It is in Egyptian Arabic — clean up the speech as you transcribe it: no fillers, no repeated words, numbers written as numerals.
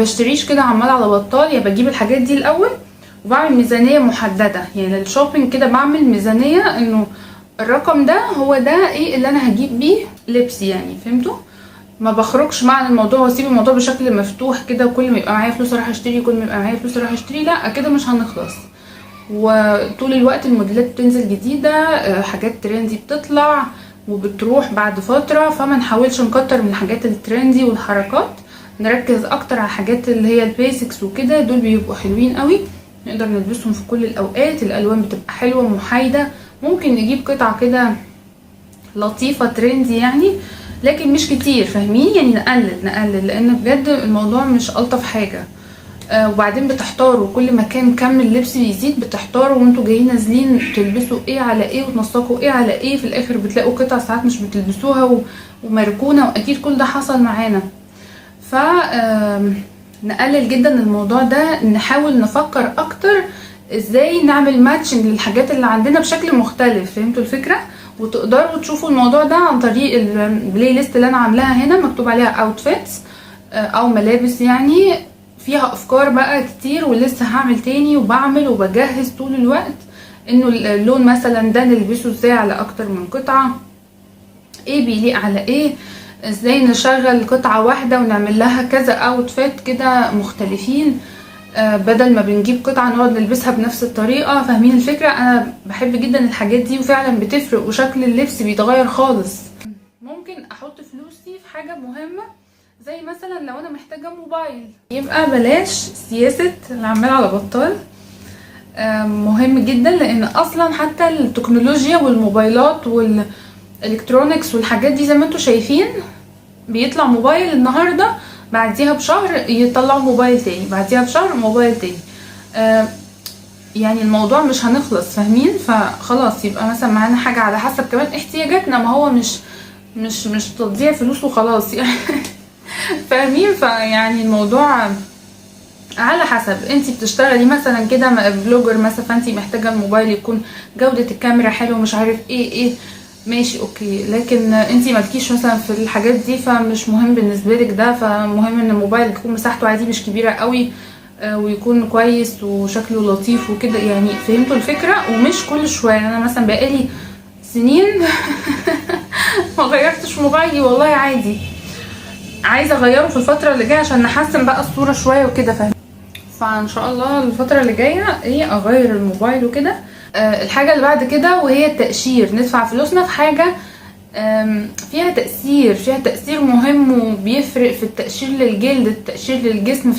بشتريش كده عمال على بطال، يا بجيب الحاجات دي الاول وبعمل ميزانية محدده. يعني لل shopping كده بعمل ميزانية انه الرقم ده هو ده ايه اللي انا هجيب بيه لبس، يعني فهمتوا؟ ما بخرجش مع الموضوع واسيب الموضوع بشكل مفتوح كده، وكل ما يبقى معايا فلوس اروح اشتري، كل ما يبقى معايا فلوس اروح اشتري، لا كده مش هنخلص. وطول الوقت الموديلات بتنزل جديدة، حاجات trendy بتطلع وبتروح بعد فترة، فما نحاولش نكتر من الحاجات ال trendy والحركات، نركز اكتر على الحاجات اللي هي ال basics وكده. دول بيبقوا حلوين قوي، نقدر نلبسهم في كل الاوقات، الالوان بتبقى حلوة محايدة. ممكن نجيب قطعة كده لطيفة trendy يعني، لكن مش كتير، فاهمين؟ يعني نقلل نقلل، لان بجد الموضوع مش الطف حاجة. وبعدين بتحتاروا كل ما كان كم اللبس بيزيد، بتحتاروا وانتوا جايين نازلين تلبسوا ايه على ايه وتنسقوا ايه على ايه. في الاخر بتلاقوا قطع ساعات مش بتلبسوها ومركونه، واكيد كل ده حصل معانا. ف نقلل جدا الموضوع ده، نحاول نفكر اكتر ازاي نعمل matching للحاجات اللي عندنا بشكل مختلف. فهمتوا الفكرة؟ وتقدروا تشوفوا الموضوع ده عن طريق ال playlist اللي انا عاملاها هنا، مكتوب عليها outfits او ملابس، يعني فيها افكار بقى كتير، ولسه هعمل تاني وبعمل وبجهز طول الوقت، انه اللون مثلا ده نلبسه ازاي على اكتر من قطعة، ايه بيليق على ايه، ازاي نشغل قطعة واحدة ونعمل لها كذا outfit كده مختلفين، بدل ما بنجيب قطعة نقعد نلبسها بنفس الطريقة. فاهمين الفكرة؟ انا بحب جدا الحاجات دي وفعلا بتفرق، وشكل اللبس بيتغير خالص. ممكن احط فلوسي في حاجة مهمة، زي مثلا لو انا محتاجة موبايل، يبقى بلاش سياسة العمال على بطال. مهم جدا، لان اصلا حتى التكنولوجيا والموبايلات وال electronics والحاجات دي زي ما انتم شايفين، بيطلع موبايل النهارده، بعديها بشهر يطلعوا موبايل تاني، بعديها بشهر موبايل تاني. يعني الموضوع مش هنخلص، فاهمين؟ فخلاص يبقى مثلا معانا حاجة على حسب كمان احتياجاتنا، ما هو مش تضييع فلوس وخلاص يعني، فاهمين؟ فيعني الموضوع على حسب انت بتشتغلي مثلا كده blogger مثلا، فانت محتاجه الموبايل يكون جوده الكاميرا حلوة، مش عارف ايه ايه، ماشي okay. لكن انت مالكيش مثلا في الحاجات دي، فمش مهم بالنسبة لك ده، فمهم ان الموبايل يكون مساحته عادي مش كبيرة قوي، ويكون كويس وشكله لطيف وكده يعني. فهمتوا الفكره؟ ومش كل شويه. انا مثلا بقالي سنين ما غيرتش موبايلي والله، عادي. عايزه اغيره في الفترة اللي جاية عشان نحسن بقى الصورة شوية وكده، فاهم؟ فان شاء الله الفترة اللي جاية ايه اغير الموبايل وكده. الحاجة اللي بعد كده وهي التقشير، ندفع فلوسنا في حاجة فيها تأثير، فيها تأثير مهم وبيفرق في التقشير للجلد، التقشير للجسم.